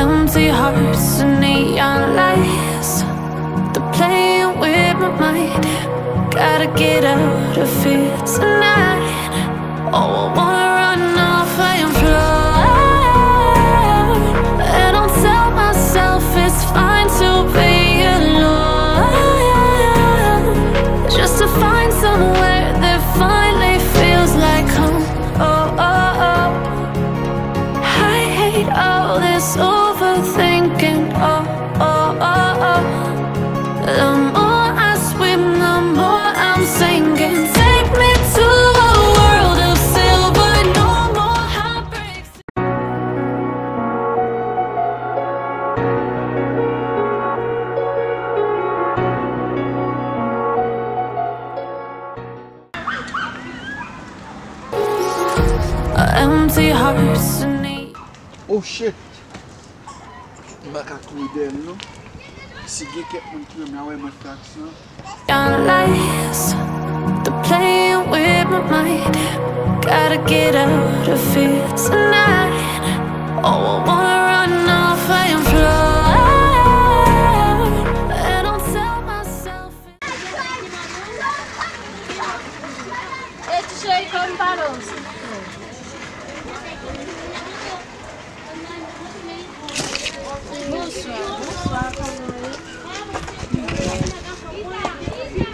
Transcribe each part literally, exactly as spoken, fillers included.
Empty hearts and neon lights. They're playing with my mind. Gotta get out of here tonight. Oh, I wanna run off and fly. And I'll tell myself it's fine to be alone. Just to find somewhere that finally feels like home. Oh, oh, oh. I hate all this overthinking. Oh, oh, oh, oh. The more I swim, the more I'm sinking. Take me to a world of silver, no more heartbreaks. Empty hearts and need. Oh shit! M pa ka kouri dèyè l non. Si gen kèk moun ki renmen, a wè mwen fè aksyon. Your lies, they're playing with my mind. Gotta get out of here tonight. Oh, I wanna run off and fly. And I'll tell myself. Eti cheri, kòm padon, silvouplè. Bonswa, bonswa, kòman w ye?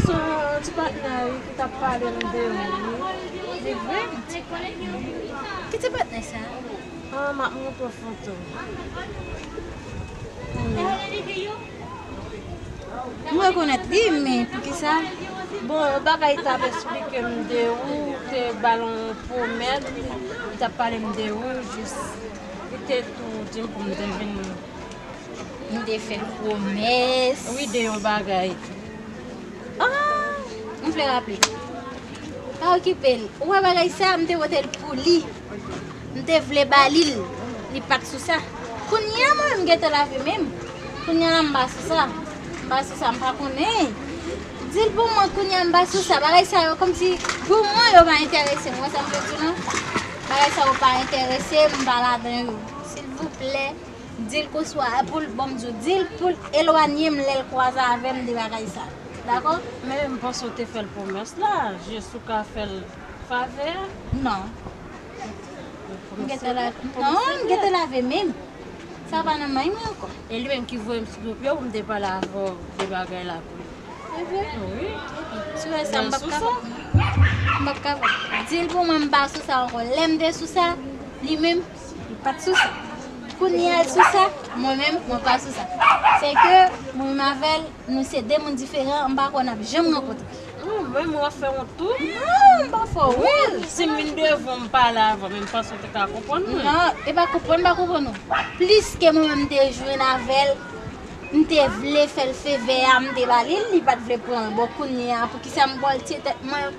Se yon ti patnè wi ki t ap pale m de ou wi. Li vre? Ki ti patnè sa? Ah, m ap montre w foto. Wi. M rekonèt li, men poukisa? Bon, yon bagay li t ap esplike m de ou, ou te ba l yon pwomès, li t ap pale m de ou, jis li te tou di m pou m te vin. M te fè pwomès. Wi, de yon bagay. Ah, m vle raple. Pa okipe l. Ou wè bagay sa, m te pote l pou li. M te vle ba li l. Li pa t sou sa. Kounye a mwen, m gentan lave men m. Kounye a la, m pa sou sa. M pa sou sa, m pa konnen. Di l pou mwen, kounye a, m pa sou sa. Bagay sa yo, kòmsi, pou mwen, yo pa enterese m. Ou wè sa m vle di w lan? Bagay sa yo pa enterese m, m pa ladan yo. Silvouplè. Di l konswa, pou l, bon, m di w, di l pou l elwanye m lè l kwaze avè m de bagay sa. Dakò? Men m panse w te fè l pwomès la, jis ou ka fè l favè a. Non. M gentan la, non, m gentan lave men m. Sa pa nan may mwen ankò. E li menm ki voye m sou do pye w pou m te pale avè w de bagay la pou li. Se vre? Wi. Si w wè sa, m p ap kapab. M p ap kapab. Di l pou mwen m pa sou sa ankò. Lè m te sou sa, li menm, li pa t sou sa. Kounye a l sou sa, mwen menm, mwen pa sou sa. Se ke mwen menm avè l, nou se de moun diferan, m pa kwè n ap janm rankontre. Non, mwen, mwen fè wont tou. Non, m pa fè wont. Si m vin devan w, m pale avè w, men m panse w te ka konprann mwen. Non, e pa konprann, m pa konprann ou. Plis ke mwen menm m te jwenn avè l, m te vle fè l favè a, m te ba li l, li pa t vle pran l. Bon, kounye a, poukisa m pral tiye tèt mwen?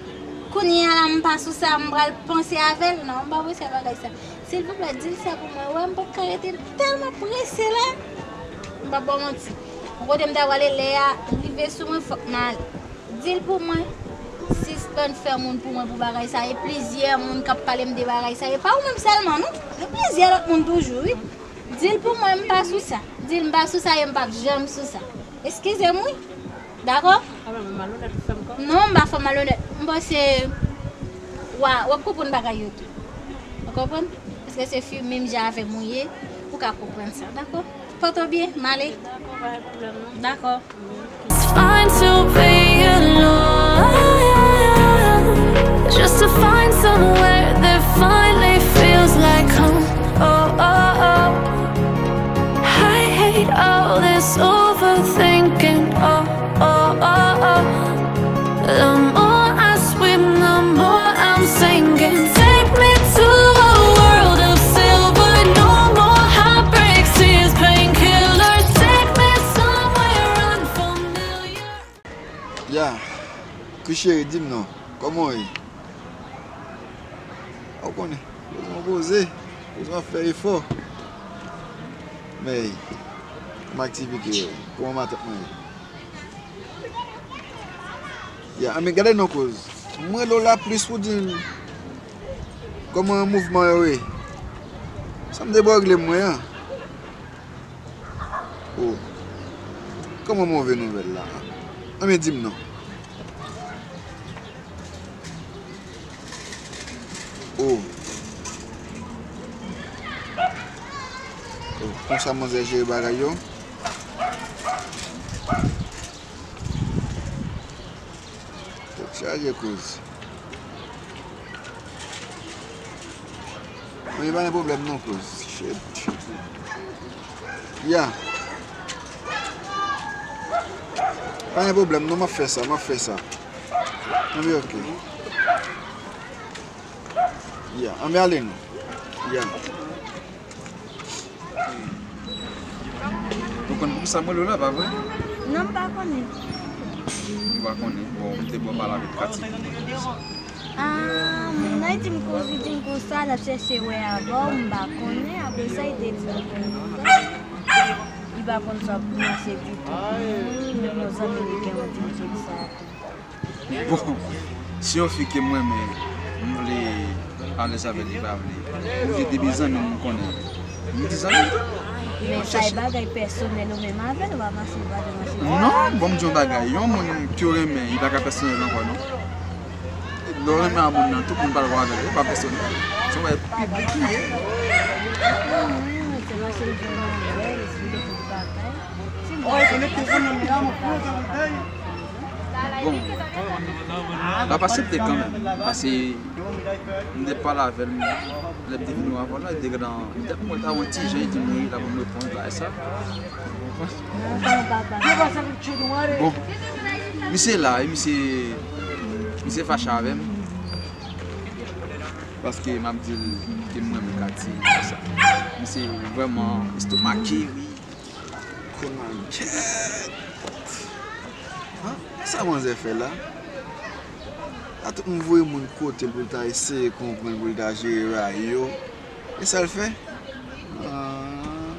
Kounye a la, m pa sou sa, m pral panse avè l? Non, m pa panse a bagay sa. Silvouplè, di l sa pou mwen. Wè, m p ap ka rete, m tèlman prese la. M p ap ba w manti. Yon kote m ta prale, lè a rive sou mwen, fòk m ale. Di l pou mwen, sispann fè moun pou mwen pou bagay sa. E plizyè moun k ap pale m de bagay sa. E pa ou menm sèlman, non. Gen plizyè lòt moun toujou, wi. Di l pou mwen, m pa sou sa. Di l m pa sou sa e m p ap janm sou sa. Eskize m, wi. Dakò? A, men malonèt ou fè m kòm. Non, m pa fè w malonèt. M panse w a, w ap konprann bagay yo tou. Ou konprann? Paske se fi menm jan avè m ou ye, ou ka konprann sa. Dakò? Pòte w byen, m ale. Dakò, pa gen pwoblèm, non. Dakò. It's fine to be alone, just to find somewhere that finally feels like home. Oh, oh, oh. I hate all this overthinking. Oh, oh, oh, oh. The more I swim, the more I'm sinking. Take me to a world of silver. No more heartbreaks, tears, painkillers. Take me somewhere unfamiliar. Ya, Chris cheri, di m non, kòman w ye? A w konnen, bezwen poze, bezwen fè efò. Men, kòman aktivite yo? Kòman matant mwen ye? Ya, anben gade non kouz. M rele w la plis pou di m kòman mouvman yo ye. Sa m te ba w regle mwen an. Oh. Kòman move nouvèl la? Anben di m non. Oh. Oh, konsa manzè jere bagay yo. Tèt chaje kouz. Men pa gen pwoblèm non kouz. Shit. Ya. Pa gen pwoblèm non, m ap fè sa, m ap fè sa. Anben oke. Ya, anben ale non. Ya. Ou konn poukisa m rele w la, pa vre? Non, m pa konnen. Ou pa konnen? Bon, m te bò pale avèk Katy. Ah, moun nan di m konsa, li di m konsa, l ap chèche wè avè w, m pa konnen. Apre sa, li te di m konsa. Li pa konn sa pou mache ditou. Menm yon zanmi li gen, li di m konsa tou. Bon, si yon fi ke m renmen, m vle alèz avè l, li pa vle. M gen de zanmi m konnen. M di zanmi m tou. Men sa e bagay pèsonèl ou menm avè l, w a mache, w a mache. Non, bon, m di yon bagay. Yon moun ke w renmen, li pa ka pèsonèl ankò, non. Lè w renmen yon moun nan, tout moun pral wè avè l. Li pa pèsonèl. Se yon bagay piblik li ye. Ah, se mache l di w nan rèl, esplike tout bagay. Bon, l ap aksepte kanmenm, paske m te pale avè l, lè m te vini wè avè l la, li te gentan, li te ap mwen ta yon ti jan, li di m wi, l ap reponn, bagay sa. Bon, misye la, wi, misye, misye fache avè m, paske m ap di l ke m renmen Katy, bagay sa. Misye vrèman estomake, wi. Konan kèt. An, sa manzè fè la? A tout moun voye moun kote l pou l ta eseye konprann, pou l ta jere bagay yo. E sa l fè? Ah.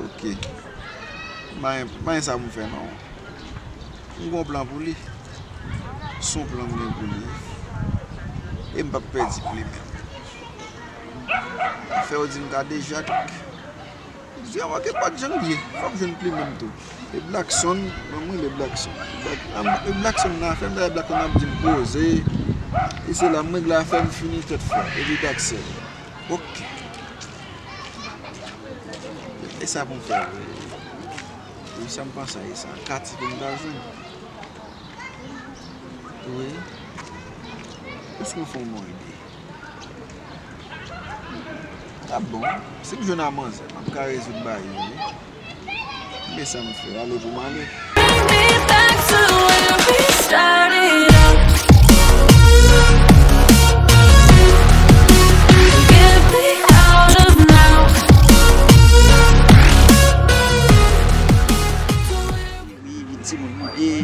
Oke. Pa gen, pa gen sa pou m fè non. M gon plan pou li. Se yon plan m gen pou li. E m p ap pèdi plimen. Fè yo di m kadejak. Di a wè ke pa t jan l ye. Fò m jwenn plimen m tou. E Blackson, ban m rele Blackson. Black, am, e Blackson nan afè m, dayè Blackson ap di m poze. E se la m regle afè m fini tèt fwa. Epi Daxel. Oke. E sa pou m fè vre. Wi, sa m panse a e sa. Katy pou m ta jwenn. Wi. Èske w fè yon bon ide? T ap bon. Si m jwenn a manzè, m ap ka rezoud bagay yo, wi. Men sa m fè, ale pou m ale. Bring me back to where we started out. Get me out of now. Wi, wi, timoun mwen. E,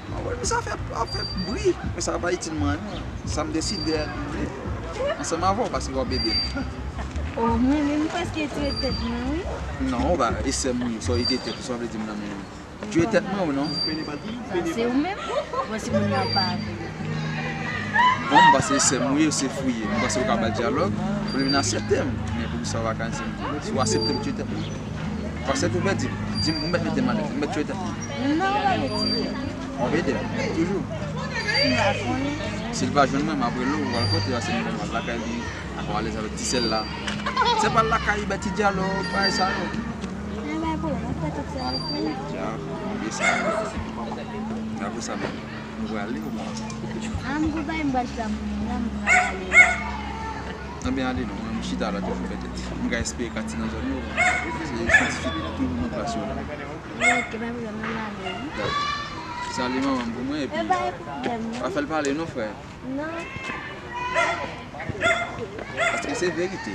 mwen wè misye ap fè, ap fè bri, men sa pa itil mwen anyen. Sa m deside a, m vle ansanm avè w, paske w ap ede m. O, mwen menm, m prèske tire tèt mwen, wi. Non, ou pa, e sè m, wi, sa w tire tèt ou, sa w vle di m nan men m. Tire tèt mwen, wi, non? Sa se ou menm. Bon, si moun nan pa vle. Bon, m panse e sè m, wi, se fouye. M panse ou ka ba l dyalòg, pou l vin aksepte m. Men poukisa w pa ka di m? Si w aksepte m, tire tèt mwen. Paske tou pèdi, di m, ou mèt mete m alèz, ou mèt tire tèt mwen. Non, ou pa mèt tire tèt mwen. W ap ede m, toujou. M pa konnen. Si l pa jwenn mwen, m ap rele w, ou pral kote, paske m al lakay li, ou alèz avèk ti sè l la. Se pa lakay, ba ti dyalòg, bagay sa yo. Nan bay pwoblèm, m ap fè tout sa avèk ou. Ya, m bliye sa. Apre sa menm, nou prale ou bon? A, m gon bagay m pral fè pou moun la, m pral ale la. Anben ale non, mwen m chita la toujou pètèt. M ka espere Katy nan zòn yo. Se syantifik tou nan plas yo la. Wi, ok, pa pwoblèm, nan ale, wi. Dakò. Salye manman m pou mwen epi. E pa gen pwoblèm, non. Pa fè l pale non, frè. Non. Paske se verite.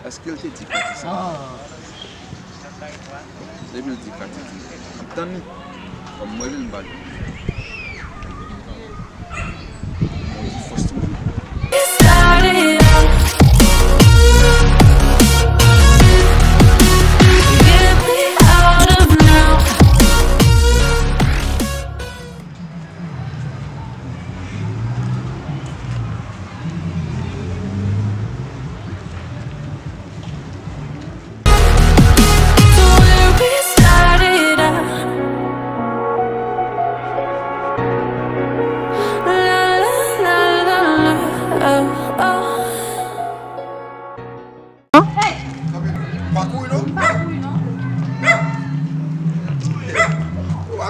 Èske l te di Katy sa? Ah. Depi l di Katy di, m ap tann li. Kòm mwen menm m pa di. Mwen di fòs toujou. Get me out of now.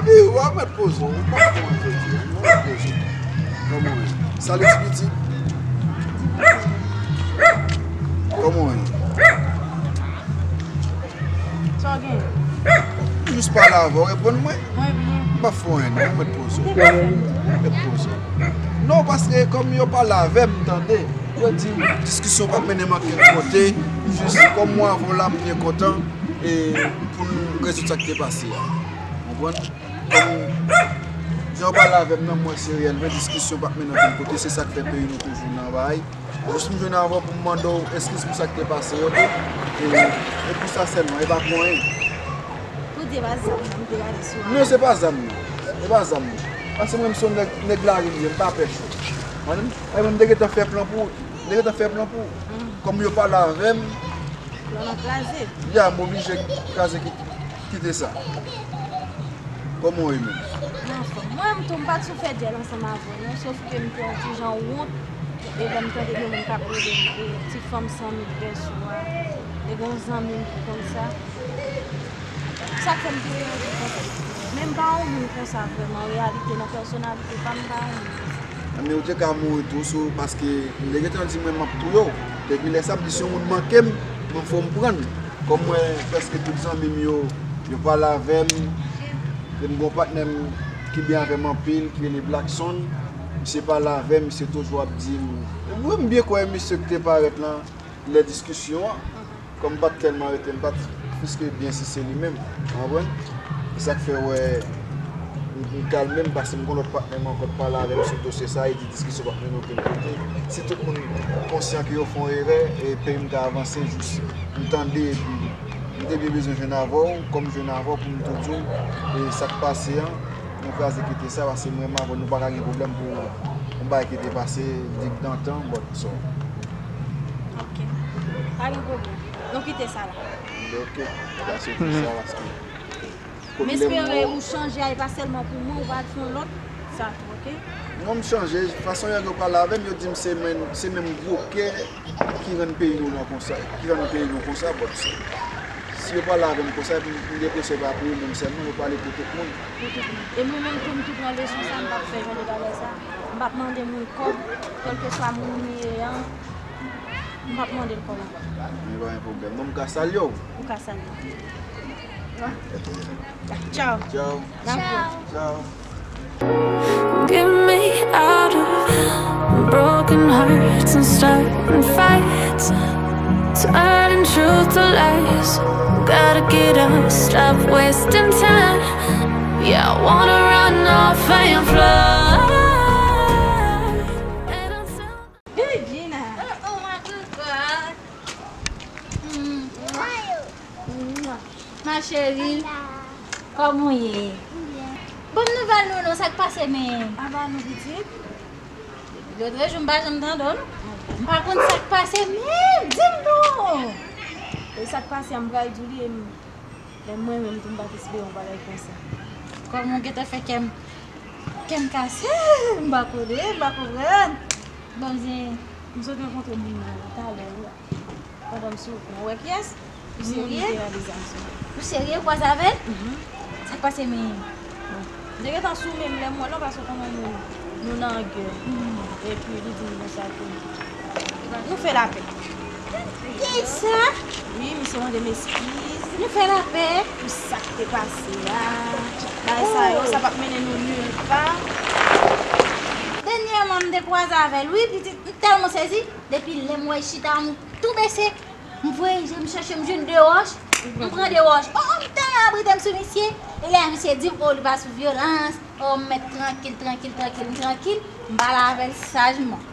Wi, w ap mèt poze w, ou pa konn jodi a, w ap mèt poze w. Kòman w ye? Salut ti pitit. Kòman w ye? Sa w gen? M jis pale avè w, reponn mwen. Mwen byen. M pa fè anyen non, ou mèt poze w. Ou te ka fè m. Ou mèt poze w. Non, paske kòm yo pale avè m, tande, yo di m diskisyon p ap mennen m ankenn kote, jis kòm mwen avè w la, m byen kontan, e pou n rezoud sa k te pase a. Konprann? Kòm jan w pale avè m nan, m wè se reyèl vre, diskisyon p ap mennen ankenn kote, se sa k fè peyi nou toujou nan bay. Jis m jwenn avè w pou m mande w eskiz pou sa k te pase yo tou. E, e pou sa sèlman, e pa pou anyen. Pou di e pa zam nan, m te gade sou a. Non, se pa zam nan. Se pa zam nan. Paske mwen, m se yon nèg, nèg lari m ye, m pa pè cho. Mwen, mwen, m te gentan fè plan pou ou. M te gentan fè plan pou ou. Kòm yo pale avè m, Plan nan kraze. Ya, m oblije kraze ki-, kite sa. Kòman w ye menm? Mwen anfòm. Mwen menm tou, m pa t sou fè dyèl ansanm avè w non, sof ke m te yon ti jan wont, e lè m tande gen moun k ap rele m, e ti fanm san mil pèso a, e gen yon zanmi m ki konn sa. Sa k fè m te rele w konsa. Men m pa yon moun konsa vrèman, an reyalite, nan pèsonalite pa m, m pa yon moun konsa. Men ou te ka mouri tou sou, paske m te gentan di mwen m ap touye w. Depi lè sa, m di si yon moun manke m, mwen fò m pran l. Kòm mwen, prèske tout zanmi m yo, yo pale avè m. E m gon patnè m ki byen avè m anpil, ki rele Blackson. Misye pale avè m, misye toujou ap di m. Wi, m byen kwè misye ki te parèt lan lè diskisyon an. Kòm m pa t tèlman rete, m pa t fiske byen si se li menm, ou konprann? E sa k fè w wè m, m kalme m, paske m gon lòt patnè m ankò k pale avè m sou dosye sa, e di diskisyon p ap mennen okenn kote. Si tout moun konsyan ke yo fè yon erè, e peyi m ka avanse, jis m tande, epi m te byen bezwen jwenn avè w, kòm jwenn avè w, pou m tou di w, e sa k pase an, nou kraze kite sa, paske mwen menm avè w, nou pa ka gen pwoblèm pou yon bagay ki te pase, digdantan, but so. Ok. Pa gen pwoblèm. Nou kite sa la. Ok. N ta soti sa paske M pwoblèm espere yo. Ou chanje a, e pa sèlman pou mwen, ou pa fè yon lòt, sa tou, ok? Non, m chanje. Fason yo, yo pale avè m, yo di m se menm, se menm gwo kè ki rann peyi nou nan konsa, ki rann peyi nou konsa, but so. Si yo pale avè m konsa, epi m gen presyon pa pou yo menm sèlman, yo pale pou tout moun. Pou tout moun. E mwen menm tou, m tou pran leson sa, m p ap fè jan de bagay sa. M p ap mande moun kòb, kèlkeswa moun li ye an. M p ap mande l kòb ankò. Men pa gen pwoblèm. Non, m ka salye w. Ou ka salye m. Tchaw. Tchaw. N ap wè. Tchaw. Get me out of broken hearts and starting fights, turning truth to lies. Gotta get up, stop wasting time. Yeah, I wanna run off and fly. And I'm so Hey, Gina. Oh, oh, ma cocotte. Mm. Mwah. Ma chérie. Kòman w ye? Byen. Ban m nouvèl nou non, sa k pase menm? Aba nou pitit. Lòt jou m pa janm tande w non. M pa konn sa k pase menm, di m non. E sa k pase a, m pral di w li, e m, men mwen menm tou m pa t espere yon bagay konsa. Kòman w gentan fè kè m, kè m kase? M pa konnen, m pa konprann. Bon, zen, m sot rankontre moun nan talè wi. Pandan m sou wout mwen, ou wè kiyès? Ou serye? Moun ki te rale zam sou mwen. Ou serye, ou kwaze avè l? Mhm. Sa k pase menm? Bon. M te gentan sou men m lè m wè l non, paske w konnen nou, nou nan gè. Mhm. Epi li di m konsa ke nou fè lapè. Kisa? Wi, misye mande m eskiz. Nou fè lapè? Pou sa k te pase a. Bagay sa yo, sa p ap mennen nou nil pa. Dènyèman, m te kwaze avè l, wi, pitit, m tèlman sezi. Depi lè m wè l chita, m tou bese. M voye je m chèche, m jwenn de wòch. M pran de wòch. Oh, oh, m tèlman abrite m sou misye. E lè a misye di m, oh, li pa sou vyolans. Oh, m mèt trankil, trankil, trankil, m trankil. M pale avè l sajman.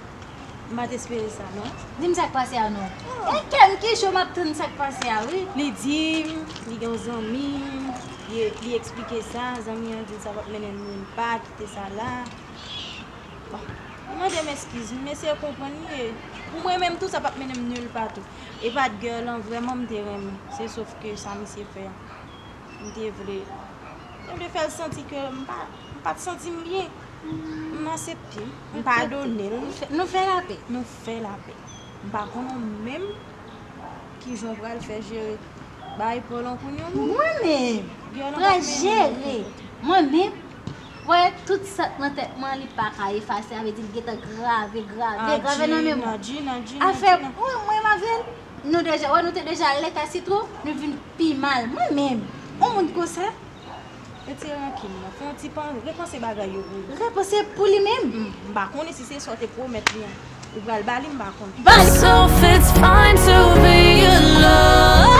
M pa t espere sa, non. Di m sa k pase a, non. E kè m ki cho, m ap tann sa k pase a, wi. Li di m, li gen yon zanmi, li, li eksplike sa, zanmi an di l sa p ap mennen l nil pa, kite sa la. Bon, li mande m eskiz, m eseye konprann li, e pou mwen menm tou, sa p ap mennen m nil pa tou. E pa t gè lan vrèman m te renmen, se sof ke sa misye fè a. M te vle, m te vle fè l santi ke m pa, m pa t santi m byen. M aksepte, m padone l. Nou fè, nou fè lapè. Nou fè lapè. M pa konnen menm kijan w pral fè jere bagay pa w lan kounye a non. Mwen menm, pral jere. Mwen menm, wè, tout sa k nan tèt mwen, li pa ka efase, sa vle di l gentan grave, grave, grave nan memwa. Djina, Djina, Afè, Djina. Mwen, mwen menm avè l, nou deja, wè, nou te deja lè ka sitwon, nou vin pi mal. Mwen menm, yon moun konsa, Retire rankin nan. Fè yon ti pan, repanse bagay yo pou ou. Repanse pou li menm. M pa konnen si se sa w te pwomèt li an. Ou pral ba li, m pa konnen. Ba li. So if it's fine to be alone.